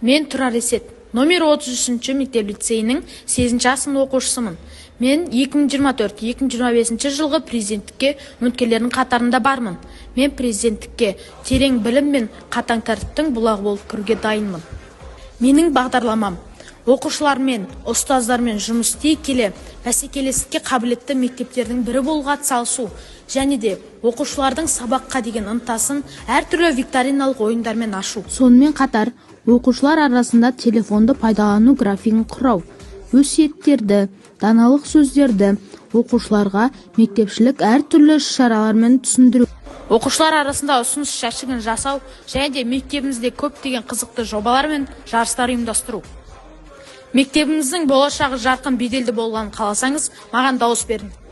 Мен Тұрар Есет, номер 33 мектеп лицейінің 8 А сынып оқушысымын. Мен 2024-2025 жылғы президенттікке үміткерлердің қатарында бармын. Мен президенттікке терең білім мен қатаң тәртіптің бұлағы болып кіруге дайынмын. Менің бағдарламам: оқушылармен, ұстаздармен жұмыс істей келе, бәсекелестікке қабілетті мектептердің бірі болуға атсалысу және де оқушылардың сабаққа деген ынтасын әртүрлі викториналық ойындармен ашу. Сонымен қатар оқушылар арасында телефонды пайдалану графигін құрау, өсиеттерді, даналық сөздерді оқушыларға мектепішілік әртүрлі іс-шаралармен түсіндіру, оқушылар арасында ұсыныс жәшігін жасау және де мектебімізде көптеген қызықты жобалар мен жарыстар ұйымдастыру. Мектебіміздің болашағы жарқын, беделді болғанын қаласаңыз, маған дауыс беріңіз.